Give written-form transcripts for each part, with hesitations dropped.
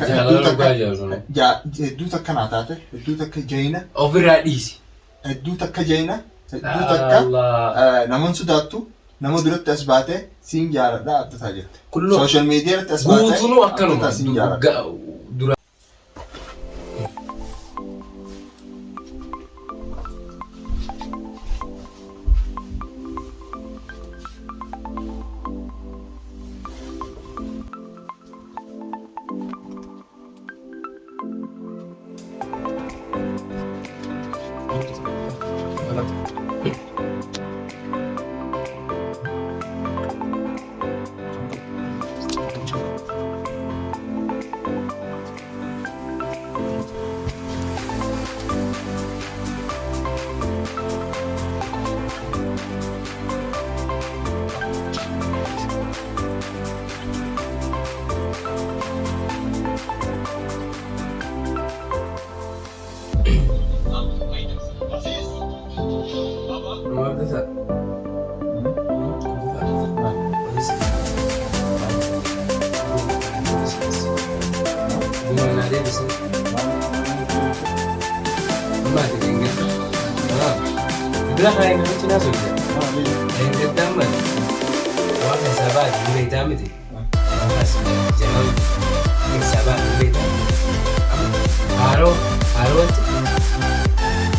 Jaalala dhugaa jaalala. Hedduu takka naa taate, hedduu takka jayina, Ofirraa dhiisi. hedduu takka jayina, hedduu takka Allah. naman sodaattu, nama duratti as baatee siin jaaladha abdataa jette. Kulloo. Social media irratti as baatee Guutunuu akkanuma. abdataa siin jaaladha. Dura. Bila kayak namichi naasoo jira. Dheengadda amma waan keessaa baate ni beektaa miti. Waan as jalaan keessaa baate ni beektaa. Amma haaroo haarootti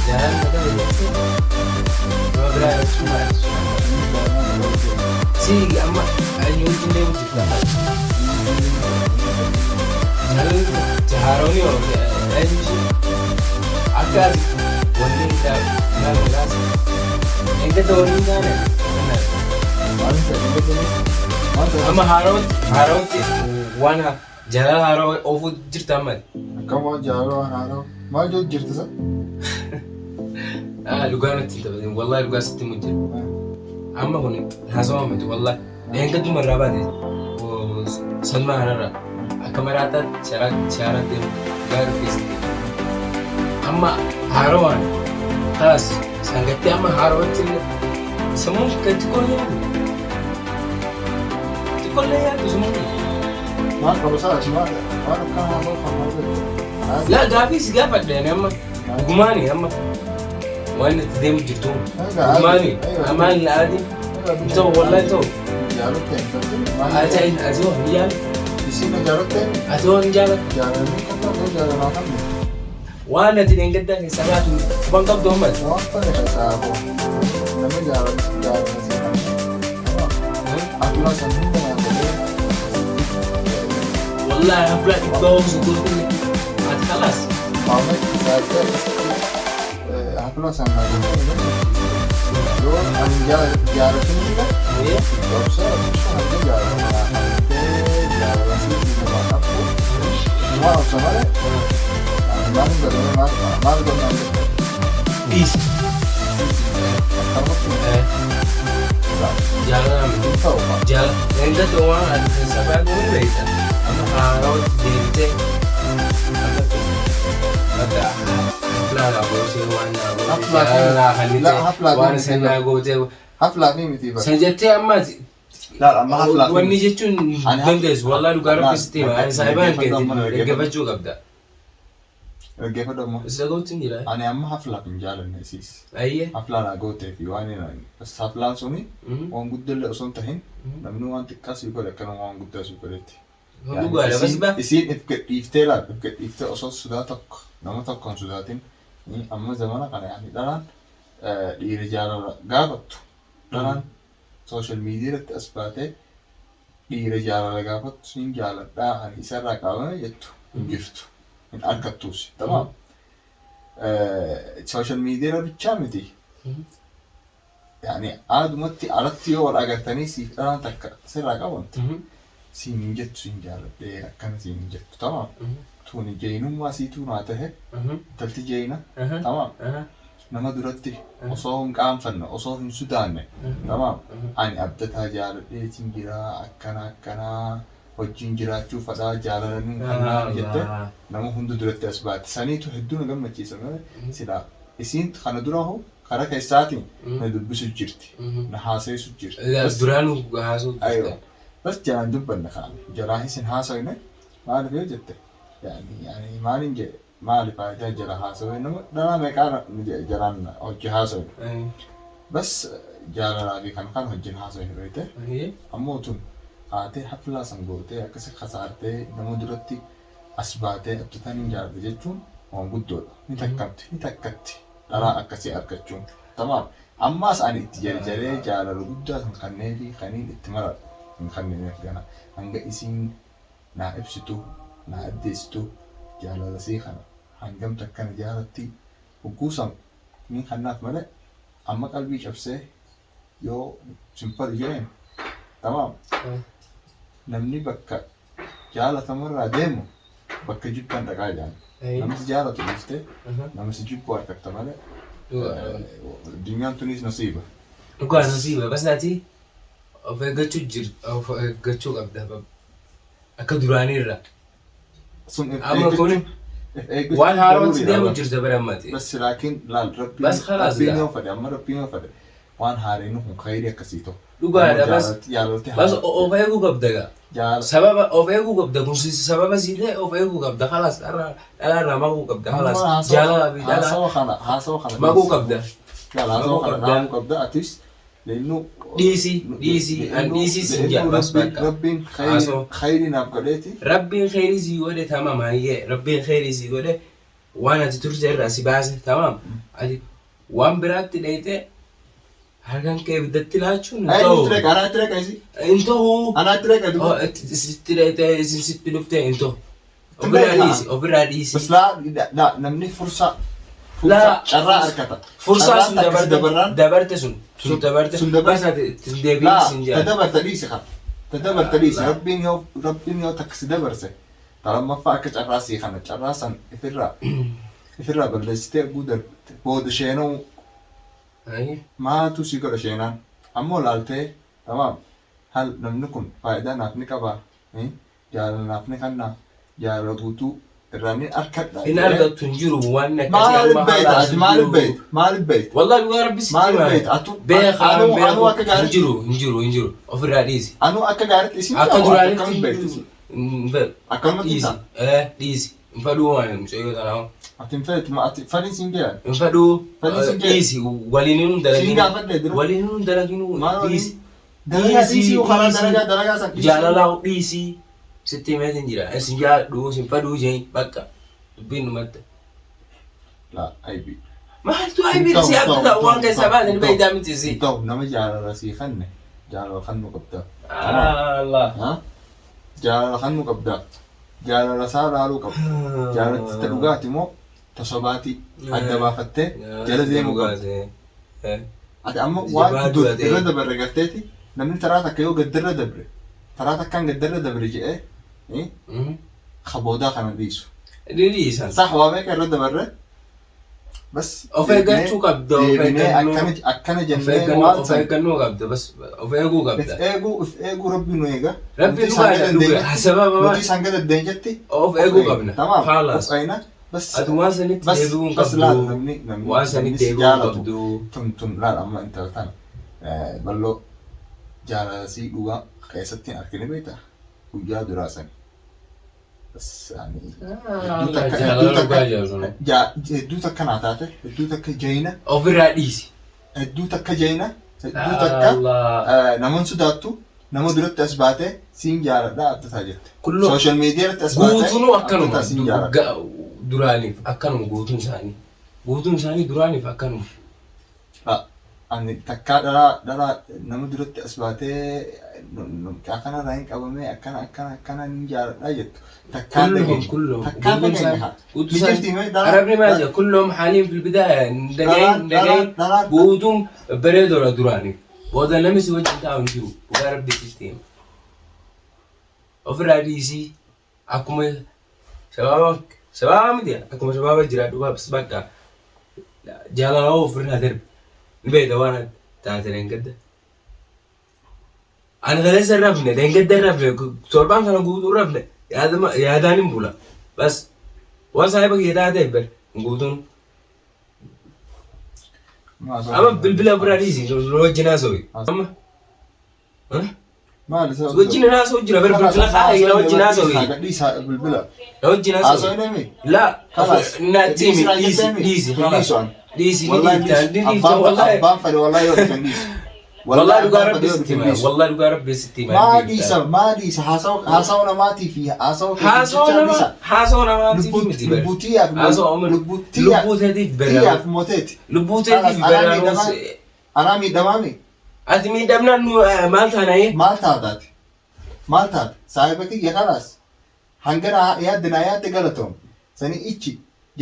jalaan na qabe jechuun nama biraa jechuun maal jechuudha. Si amma eenyu wajjin deemu jirta amma. Jaalalli haaroon yoo eenyu ishee akka ati wanni maal maqaas dheengadda wanni hin taane amma haarootti haarootti waan jaalala haaroo oofuu jirta amma. Akkam waan jaalala waan haaroo maal jedhu jirti sa? Dhugaa natti hin taphatin wallahi dhugaa sitti himu jira. Amma kun haasawaa miti wallahi. Dheengadduma irraa baate salmaa kanarraa akka maraataatti shaaraa deemu dhugaa keessatti. Amma haarowaan kaas sangattee amma haarowatti illee sammuun kan xiqqoollee yaadu. Xiqqoollee yaadu sammuun. Maal qaba isaa ati maal waan akkana haasa'u kan maal jettu? Laa gaafii si gaafadhe ani amma dhugumaani amma waan itti deemu jirtu dhugumaani amaan la'aati hin ta'u wallahi hin ta'u. Jaalatte hin taate maal Ati ati hoo hin jaallattu Isiin na jaalatte ati hoo hin jaallattu jaalalli kan ta'u jaalalaa kan waan ati dheengaddaa keessaa baatu quban qabdu amma. waan fedhe keessaa koo nama jaalala jaalala si kan hafla san hunda naa godhee Wallahi hafla dhibbaa oomsu gootu ati kalaas. Maamilli isaa hafla san naa godhee yoo ani jaalatin jira obsa hanga jaalala naa kennitee jaalala si namaa qabdu waan obsa malee maal godhame maal godhame Dhiisi. akkamatti Jaalala miti. hin ta'u Jaalala dheengadda waan ati keessaa baatu ni beekta. Amma haarootti deebitee amma bakka haflaa naa gootee waan naa gootee Haflaa fi- jaalala naa kennitee La, haflaa fi waan miti isin naa gootee haflaa fi miti bara san jettee amma ati laal amma haflaa fi wanni miti jechuun hin Ani dandeessu wallahi dhugaa Laal, rabbi sitti hima ani saahibaan dhaggeeffadhu amma, keetiin dhaggeeffadhu. dhaggeeffachuu qabda. Dhaggeeffadhu amma. Isa gootti hin jira. Ani amma haflaaf hin jaalanne isiis. Ayyee. Haflaa naa gootee fi waan hin haflaan suni waan guddallee osoo hin tahin namni waan xiqqaa sii godhe akkanuma waan guddaa sii godhetti. Dhugaadha bas ba. Isiin if gadhiiftee laal if gadhiiftee osoo sodaa tokko nama tokko hin sodaatin amma zamana kana yaani dhalaan dhiira jaalala gaafattu dhalaan social media irratti as baatee dhiira jaalala gaafattu sin jaaladhaa ani isarraa qabame jettu hin jirtu hin argattuus tamaam. Social media irra bichaa miti yaani aadumatti alatti yoo wal agartanii siif dhalaan takka sirraa qabamte siin hin jettu siin jaaladhee akkana siin hin jettu tamaam. Tuni jeenummaa siituu naa tahe intalti jeena tamaam. Nama duratti osoo hin qaanfanne osoo hin sodaanne tamaam ani abdataa jaaladheetiin jiraa akkana akkanaa wajjin jiraachuu fadhaa jaalalaniin kannaan jette nama hunda duratti as baate saniitu hedduu na gammachiisa malee silaa isiin kana dura hoo karaa keessaatiin na dubbisu jirti na haasayisu jirti. Bas Duraanuu haasa'u aywa jirta. bas jalaan dubbanne kaan jalaa isin haasofne maaliif yoo jette Yani ani maalin jedhe maali faayidaa jala haasawee nama dhalaa meeqaa jalaan hojii haasawe. Bas jaalalaa fi kan kan hojin haasawe beekte. Ammoo tun haatee haflaa san gootee akkasi kasaartee nama duratti as baatee abdataan hin jaaladha jechuun waan guddoodha. Ni takkamti ni takkatti dhalaa akkasii argachuun. Tamaam. Ammaas ani itti jarjaree jaalala guddaa san kanneefi kaniin itti maradhu hin kannineef gana hanga isiin naa ibsitu naa addeessitu jaalala isii kana hangam takka na jaalatti hogguu san niin kannaaf malee amma qalbii cabsee yoo sin fadhu je'een tamaam namni bakka jaalatamu irraa deemu bakka jibban dhaqaa jedhan. Nama si jaalatu dhiiftee nama si jibbu argatta malee addunyaan tunis nasiiba. Dhugaa nasiiba bas ati of eeggachuu jir of eeggachuu qabda akka duraanii irra. Sun if Amma kun if eeggachuu waan haarootti daruuriidha deemu bara. jirta bara ammati. Bas laakiin laal rabbiin Bas khalaas rabbiin gaa. yoo fedhe amma rabbiin yoo fedhe waan haareen kun khayrii akkasii ta'u. Dhugaadha bas Jaalalti bas of eeguu qabda gaa. jaalala Sababa of eeguu qabda kun sababa sii ta'e of eeguu qabda khalaas dhalaa irraa maquu qabda khalaas jaalalaa fi dhalaa haasawa kana haasawa kana maquu qabda. Laal haasawa Maquu kana qabda. dhaabuu qabda atis leennu Dhiisi dhiisi an dhiisi sin jedha bas bakka. Rabbiin Haasawa. khayrii naaf godheeti. Rabbiin kheyrii sii godhe tamam hayyee rabbiin kheyrii sii godhe waan ati turte irraa si baase tamam ati waan biraatti dheeyte harkaan kee ibiddatti laachuun hin Eenyutti ta'u dhaqa? Anaatti dhaqa isi? hin ta'u Anaatti dhaqa duuba. Oh, sitti dheeyte isin sitti dhufte hin ta'u ofirraa dhiisi ofirraa dhiisi Bas laa laa namni fursaa Laa. fursaa carraa argata. fursaa Carraan sun takka si dabarte dabarraan dabarte sun sun dabarte sun dabarte. bas ati ittiin deebiin laa sin jedha tadabarta dhiisi kaa tadabarta dhiisi Laa. rabbiin yoo takka si dabarse talammaffaa akka carraa sii kana carraa san ifirraa ifirraa balleessitee oguu darbite booda sheenuu maatu si godha sheenaan ammoo laaltee tamaam hal namni kun faayidaa naaf ni qabaa jaalala naaf ni kannaa jaalala guutuu irraa ni arkadha hin argattu hin jiru waan akkasii maaliif amma beekta haalaas ati hin maaliif jiru. beekta maaliif beekta Wallahi dhugaa rabbi sitti maaliif hima. beekta atu Beekaa anuu beeku anuu akka hin gaariitti jiru hin jiru hin jiru ofirraa dhiisi. anuu akka gaariitti isin Akka qabu ati duraanitti akkamitti beekta isin hin fedhu. akkanumatti Dhiisi ta'a dhiisi hin fedhuu waan mucayyoo tanaa ati hin feetu ma ati fadhiin siin jedhan hin fedhuu Fadhiin sin jedhe. dhiisi waliin hin siin dalaginu gaafadhe dura waliin hin dalaginu Maal waliin? dhiisi dalagaa Dhiisi, dhiisii karaa dhiisi. dalagaa dalagaa san dhiisii jaalalaa dhiisi sitti himeetiin jira isin jaaladhu isin fedhuu jeen bakka dubbiin dhumatte. Laa aybi Maaltu aybiin si akka ta'u waan keessaa baatan beektaa miti si. ta'u nama jaalala sii kanne jaalala kannuu qabda Allah. Ha? Jaalala kannuu qabda jaalala isaa laaluu qabda jaalalti ta dhugaati moo ta sobaatii adda baafattee jala deemuu qabda ati amma waan Jabaadhu dur ati. irra dabarre garteeti namni taraa takka yoo gaddarra dabre taraa takkaan gaddarra dabre je'ee ka boodaa kana dhiisu Ni dhiisan. sax waa meeqa irra dabarre bas Of eeggachuu qabda, of deebinee eeggannoo. akkana akkana Of jennee eeggannoo waan of san eeggannoo qabda bas of eeguu if qabda. eeguu if eeguu rabbi nu eega Rabbi Nuti nu isaan eega, gad dhuga. dandeenyetti- Sababa nuti isaan gad dandeenyetti Of eeguu qabna. Tamaam Khalaas. of eegna bas Ati waan sanitti bas deebi'uu hin bas laal qabdu. namni namni Waan sanitti namni si deebi'uu hin jaalatu qabdu. tun tun laal amma intala tana bal'oo jaalala sii dhugaa keessatti hin argine beektaa guyyaa duraa sani bas ani hedduu takka Jaalala hedduu takka dhugaa jaalala. hedduu takka naa taate hedduu takka jayina Ofirraa dhiisi. hedduu takka jayina hedduu takka Allah. Naman sodaattu nama duratti as baatee siin jaaladha abdataa jette. Kulloo Social media irratti as baatee guutuun akkanuma abdataa siin jaaladha. Duraaniif akkanuma guutuun isaanii. Guutuun isaanii duraaniif akkanuma. Ani takkaa dhalaa dhalaa nama duratti as baatee akkanarraa hin qabamee akkana akkana akkana ni jaaladha jettu. Takkaa كلهم dhageenye. كلهم Takkaa guutuun dhageenye isaanii haa. guutuun Ni isaanii jirti mee dhalaa Arabni maal jedha كلهم حالين في البداية dhalaa dhagayin dhalaa dhagayin dhalaa guutuun bareedoodha duraaniif booda namni si wajjin taa'u hin jiru dhugaa rabbi sitti hima ofirraa dhiisii akkuma shabaaba shabaaba miti akkuma shabaaba jiraadhu bas bakka jaalala ofirraa darbe ni beekta waan taate deengadda ani kaleessa hin rafne deengadda hin rafne torbaan kana guutuu hin rafne yaadaan hin bula bas waan saahiba kiyya taatee bar guutuun amma bilbila ofirraa dhiisi nu wajjin haasawi amma. Maali sababni? Wajjin haasa'u jira bar bilbila kaa'ee na wajjin haasa'u. Gadhiisa bilbila. Na wajjin haasa'u. Haasa'u deemi. La Kalaas. natti himi dhiisi dhiisi Dhiisu an. dhiisi ni Wallahi dhiifta ni dhiisu. dhiifta Abbaan wallahi. abbaan fedhe wallahi yoo dhufan dhiisu. Wallahi dhugaa abbaan rabbi fedhe yoo sitti dhufan hima dhiisu. wallahi dhugaa rabbi sitti hima. Maa dhiisa maa dhiisa haasawa haasawa namaatii fi haasawa keetii Haasoo jechaa nama dhiisa. haasoo namaatiif Lubbuu miti bar. lubbuu tiyyaaf Haasoo umar lubbuu tiyyaaf lubbuu teetiif tiyyaaf barraa mooteeti. lubbuu Kalaas teetiif anaa barraa miidhamaa anaa miidhamaa mi Ati miidhamnaan nu maal taana ee? maal taataati maal taata saahiba kiyya kalaas hanga naa yaadde naa yaadde galatoom sani ichi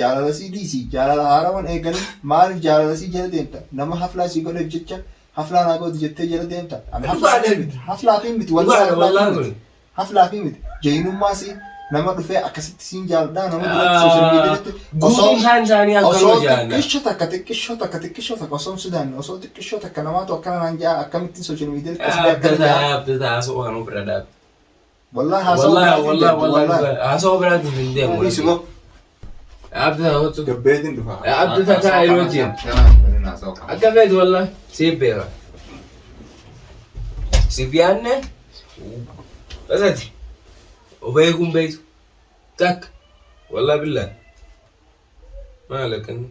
jaalala sii dhiisi jaalala haarawan eegalin maaliif jaalala sii jala deemta nama haflaa sii godheef jecha haflaa naa goote jettee jala deemta ani haflaa fi miti haflaa fi miti wallahi Dhugaadha haflaa fi wallahi miti kun. haflaa fi miti jaynummaa sii nama dhufee akkasitti siin jaaladhaa nama duratti social media irratti osoo Guutuun isaan isaanii osoo akkanuma jaalla. xiqqishoo takka xiqqishoo takka xiqqishoo takka osoo hin sodaanne osoo xiqqishoo takka namaatu akkana naan ja'a akkamittiin social media irratti as ba'e akkana ja'a Abdataa abdataa haasoo kan ofirra dhaabe. wallahi haasawaa Wallahi biraatiin wallahi deemtu wallahi wallahi haasoo biraatiin hin deemu. dhiisi boo Abdataa hotu. gabbeetiin dhufa Abdataa taa'ee yeroo jiru. Akka feetu wallahi siif beeka. Siif yaadne basati of eeguun beektu takka wallahi billahi maal akkanni.